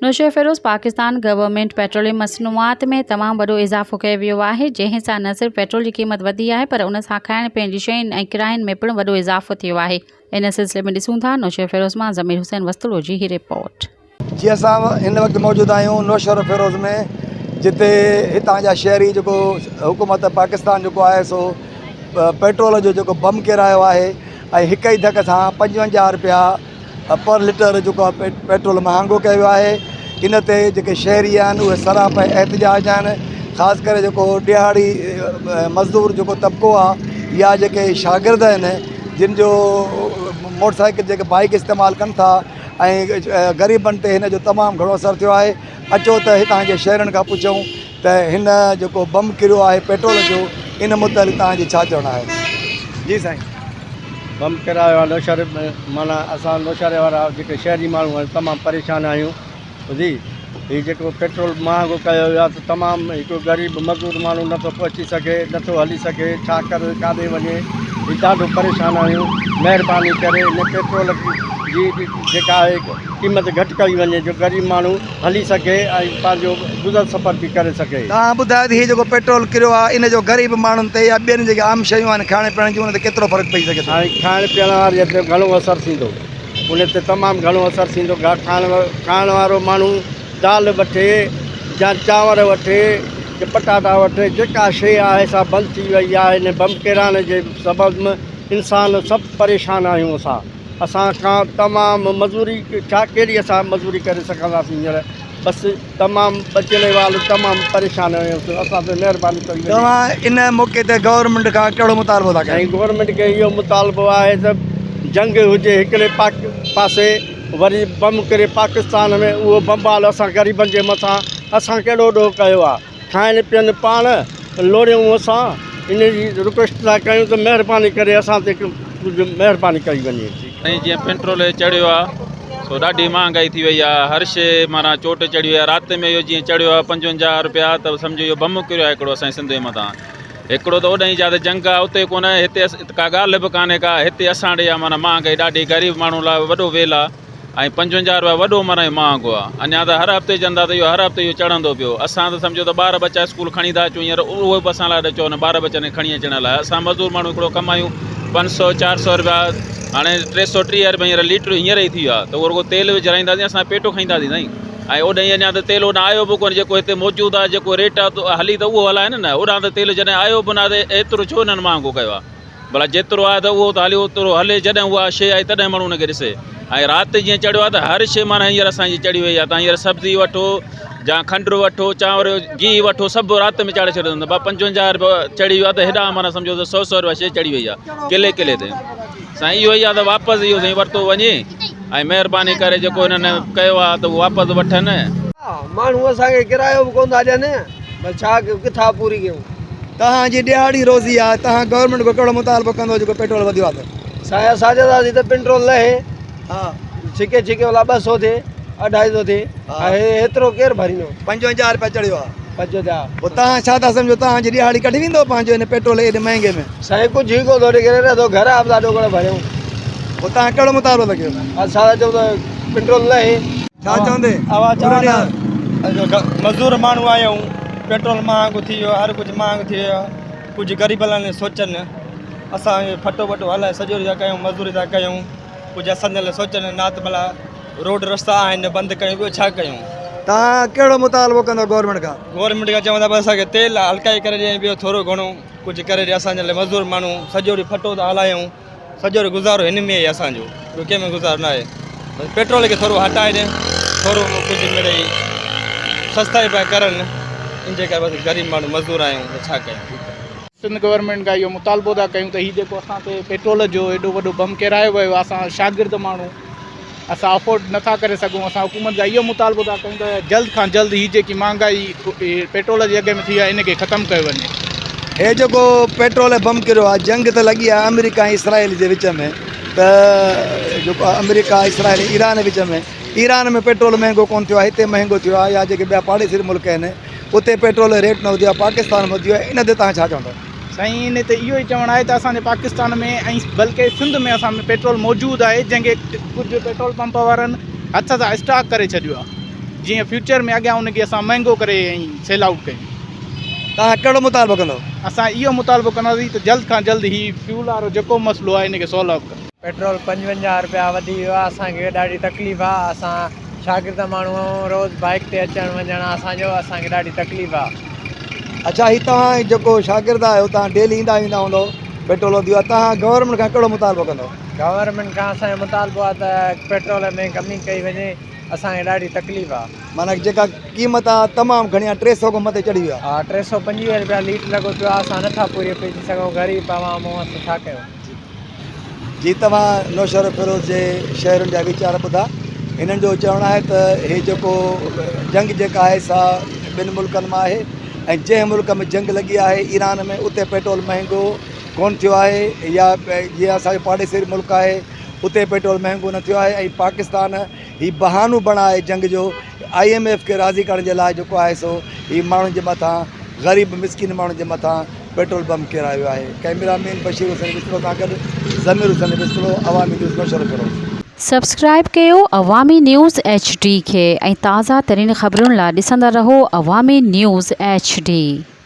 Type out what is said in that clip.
Naushahro Feroze, Pakistan government petroleum مصنوعات ۾ تمام وڏو اضافو ڪيو ويو آهي، جنهن سان نه صرف پيٽرول جي قيمت وڌي آهي پر ان سان کائڻ پيئڻ جي شين ۽ ڪراين ۾ پڻ وڏو اضافو ٿيو آهي. ان سلسلي ۾ ڏسون ٿا نوشهروفيروز مان ضمير حسين وسطڙو جي هي رپورٽ. جي اسان هن وقت موجود آهيون نوشهروفيروز ۾ جتي هتان جا شهري جيڪو حڪومت پاڪستان جيڪو آهي سو پيٽرول جو جيڪو بم ڪيرايو آهي ۽ هڪ ئي ڌڪ سان 55 رپيا پر لٽر جيڪو آهي پيٽرول مهانگو ڪيو ويو آهي ان تي جيڪي شهري آهن اهي سراپا احتجاج آهن خاص ڪري جيڪو ڏهاڙي مزدور جيڪو طبقو آهي يا جيڪي شاگرد آهن جن جو موٽر سائيڪل جيڪي بائيڪ استعمال ڪن ٿا ۽ غريبن تي هن جو تمام گهڻو اثر ٿيو آهي اچو ته هتان جي شهرين کان پڇون ته هن جيڪو بم ڪريو آهي پيٽرول جو ان متعلق توهان جي ڇا چوڻ آهي جي سائين. بم ڪرايو آهي نوشهري ۾ معنيٰ اسان نوشهري وارا جيڪي شهري ماڻهو آهيون تمام پريشان آهيون ٻڌي هي جيڪو پيٽرول مهانگو ڪيو ويو آهي ته تمام هڪ غريب مزدور ماڻهو نٿو پهچي سگهي نٿو هلي سگهي ڇا ڪري ڪاڏي وڃي هي ڏاڍو پريشان آهيون مهرباني ڪري هن پيٽرول جي جيڪا آهي قيمت گهٽ ڪئي وڃي جو غريب ماڻهو هلي سگهي ۽ پنهنجو گذر سفر به ڪري سگهي. توهان ٻڌايو ته هي جيڪو پيٽرول ڪريو آهي ان جو غريب ماڻهن تي يا ٻين جيڪي عام شيون آهن کائڻ پيئڻ جون ان تي ڪيترو فرق پئجي سگهي ٿو؟ سائين کائڻ پيئڻ واري تي گهڻو اثر ٿيندو ان تي تمام گهڻو اثر ٿيندو کائڻ وارو ماڻهو دال وٺي يا چانور وٺي يا پٽاٽا وٺي جيڪا شيء آهي سا بند ٿي وئي آهي ان بم ڪيرائڻ جي سبب انسان سڀ پريشان آهيون اسان. اسان کان تمام مزوري ڇا ڪهڙي اسان مزوري ڪري سگهنداسين هينئر بس تمام ٻچڙي وال تمام پريشان آهيون اسان تي مهرباني ڪئي وڃي. توهان ان موقعي تي گورنمينٽ کان ڪهڙو مطالبو ٿا ڪيو؟ سائين گورنمينٽ کي اهو مطالبو آهي ته جنگ هجي هڪڙي پاسي وري بم ڪري پاڪستان ۾ اهو بمبال اسان غريبن جي مٿان اسان ڪهڙو ڏوهه ڪيو آهي کائن پين پاڻ لوڙيون اسان ان جي رڪويسٽ ٿا ڪيون ته مهرباني ڪري اسان تي ڪجهه مهرباني ڪئي وڃي. سائين جيئن پيٽرول چڙهيو آ سو ڏاڍي مهانگائي ٿي وئي آ هر شي معنيٰ چوٽ چڙهي وئي آ رات ۾ اهو جيئن چڙهيو آ 55 روپيا ته سمجهو اهو بم ڪريو آ هڪڙو اسان جي سنڌ جي مٿان هڪڙو ته اوڏانهن جا ته جنگ آ اتي ڪونه هتي ڪا ڳالهه به ڪانهي ڪا هتي اسان ڏي آ معنيٰ مهانگائي ڏاڍي غريب ماڻهو لاء وڏو ويل آ. ۽ 55 روپيا وڏو معنيٰ مهانگو آ اڃا ته هر هفتي چوندا ته اهو هر هفتي اهو چڙهندو پيو اسان ته سمجهو ته ٻار ٻچا اسڪول کڻي ٿا اچون هينئر اهو به اسان لاء ڏچو نه ٻار ٻچن کي کڻي اچڻ لاء اسان مزدور ماڻهو هڪڙو ڪمايون 500 400 روپيا هاڻي 330 روپيا هينئر ليٽر هينئر ئي ٿي ويو آ ته اهو رڳو تيل وجهرائينداسين اسان پيٽو کائينداسين سائين ۽ اوڏانهن اڃا ته تيل اوڏانهن آيو به ڪونه جيڪو هتي موجود آ جيڪو ريٽ آ هلي ته اهو هلائن نه اوڏانهن ته تيل جڏهن آيو به نه ته ايترو ڇو هنن مهانگو ڪيو آ ڀلا جيترو آهي ته اهو ته هلي اوترو هلي جڏهن اها شيء آئي تڏهن ماڻهو ان کي ڏسي ۽ رات جيئن چڙهيو آهي ته هر شيء معنيٰ هينئر اسان جي چڙهي وئي آهي تان هينئر سبزي وٺو يا کنڊ وٺو چانور گيهه وٺو سڀ رات ۾ چاڙهي ڇڏيو اٿن ڀا 55 روپيا چڙهي ويو آهي ته هيڏانهن معنيٰ سمجهو ته سو سو روپيا شيء چڙهي وئي آهي ڪلي ڪلي تي سائين اهو ئي آهي ته واپس اهو سائين ورتو وڃي ۽ مهرباني ڪري جيڪو هنن ڪيو آهي ته اهو واپس وٺن. ماڻهو اسان کي ڪرايو به ڪونه ٿا ڏين بس ڇا ڪيون ڪٿان پوري ڪيون. توهان جي ڏهاڙي روزي آهي توهان گورنمينٽ کان ڪهڙو مطالبو ڪندو جيڪو پيٽرول وڌيو آهي ته. سائين اسان چونداسين ته پيٽرول لهي ڇڪي ڇڪي ڀلا ٻه سو ٿئي اڍائي سو ٿئي هي هيترو ڪير ڀريندو. 55 روپيا چڙهيو آهي. 55. پوء توهان ڇا ٿا سمجهو توهان جي ڏهاڙي ڪڍي ويندو پنهنجو هن پيٽرول ايڏي مهنگي ۾. سائين ڪجهه ئي ڪونه ٿو نڪري نه ٿو گهر آبدا ڏوڪڙ ڀريون. پوء توهان ڪهڙو مطالبو ٿا ڪيو. اسان ٿا چئون ته پيٽرول لهي. ڇا چوندي؟ اوهان چوان ٿا مزدور ماڻهو آهيون پيٽرول مهانگو ٿي ويو هر ڪجهه مهانگو ٿي ويو آهي ڪجهه غريب لاء سوچن اسان ڦٽو وٽو هلائي سڄو ڏينهن ٿا ڪيون مزدوري ٿا ڪيون ڪجهه اسان جي لاء سوچن نه ته ڀلا روڊ رستا آهن بند ڪيون ٻيو ڇا ڪيون. توهان ڪهڙو مطالبو ڪندو گورنمينٽ کان؟ گورنمينٽ کان چون ٿا بس اسان کي تيل هلڪائي ڪري ڏي ٻيو ٿورو گهڻو ڪجهه ڪري ڏي اسان جي لاء مزدور ماڻهو سڄو ڏينهن ڦٽو ٿا هلايون سڄو ڏينهن گذارو هن ۾ ئي اسان جو ٻيو ڪنهن ۾ گذارو نه آهي بس پيٽرول کي ٿورو هٽائي ڏين ٿورو ڪجهه مڙئي سستائي پيا ڪرن ان جي ڪري بس غريب ماڻهو مزدور آهيون ته ڇا ڪيون. سنڌ گورنمينٽ کان اهو مطالبو ٿا ڪيون ته هي جيڪو اسان تي پيٽرول جو ايڏو وڏو بم ڪيرايو ويو آهي اسان شاگرد ماڻهو اسان افورڊ نٿا ڪري سگهون اسان حڪومت کان اهو مطالبو ٿا ڪيون ته جلد کان جلد هي جيڪي مهانگائي پيٽرول جي اگهه ۾ ٿي آهي ان کي ختم ڪيو وڃي. هي جيڪو پيٽرول بم ڪريو آهي جنگ ته لڳي آهي آمريڪا ۽ اسرائيل جي وچ ۾ ته جيڪو آمريڪا اسرائيل ۽ ايران وچ ۾ ايران ۾ پيٽرول مهنگو ڪونه ٿيو آهي هتي مهنگو ٿيو آهي يا جيڪي ٻيا پاڙيسري ملڪ آهن اتي پيٽرول جو ريٽ نه وڌيو آهي پاڪستان ۾ وڌيو آهي ان تي توهان ڇا چوندو. سائين ان تي اهو ئي چوڻ آهي ته اسان جي پاڪستان ۾ ۽ بلڪه سنڌ ۾ اسان ۾ پيٽرول موجود آهي جنهن کي ڪجهه پيٽرول پمپ وارن هٿ سان اسٽاڪ ڪري ڇڏيو آهي جيئن فيوچر ۾ اڳيان ان کي اسان مهنگو ڪري ۽ سيل آئوٽ ڪيون. توهان ڪهڙو مطالبو ڪندو؟ اسان اهو مطالبو ڪنداسين ته جلد کان جلد هي فيول وارو جيڪو مسئلو آهي ان کي سالو آئوٽ ڪن. پيٽرول 55 رپيا وڌي ويو آهي اسان کي ڏاڍي تڪليف آهي اسان شاگرد ماڻهو آهيون روز بائيڪ تي اچڻ وڃڻ آهي اسان جو اسان کي ڏاڍي تڪليف آهي. اڇا هي توهان جيڪو شاگرد آهيو توهان ڊيلي ايندا ويندا هوندو پيٽرول وڌي ويو آهي توهان گورنمينٽ کان ڪهڙو مطالبو ڪندو؟ گورنمينٽ کان اسان جو مطالبو آهي ته پيٽرول ۾ ڪمي ڪئي وڃي اسان کي ڏاڍي تڪليف آ. معنيٰ جيڪا قيمت آ تمام گهڻي آ 300 کان مٿي چڙهي ويو آ. ها 325 رپيا ليٽ لڳو پيو آ اسان نٿا پوري پئجي سگهون غريب عوام آهيون اسان ڇا ڪيون. جي توهان نوشهروفيروز جي شهرين جا ويچار ٻڌا هنن جو چوڻ آهي ته هي جيڪو جنگ جيڪا آهي سا ٻن ملڪن مان آهي ۽ جنهن ملڪ ۾ جنگ لڳي آهي ايران ۾ اتي پيٽرول مهنگو ڪون ٿيو آهي يا جيئن اسان جو پاڙيسري ملڪ آهي اتي پيٽرول مهنگو نه ٿيو آهي ۽ پاڪستان هي بهانو بڻائي جنگ جو I M F کي راضي ڪرڻ جي لاء جيڪو آهي سو هي ماڻهن جي مٿان غريب مسڪين ماڻهن جي مٿان پيٽرول بم ڪيرايو آهي ڪئميرا مين بشير حسين وسرو سان گڏ ضمير حسين وسرو عوامي نيوز نوشهروفيروز. سبسڪرائيب ڪيو عوامي نيوز ايڇ ڊي کي ۽ تازه ترين خبرن لا ڏسندا رهو عوامي نيوز ايڇ ڊي.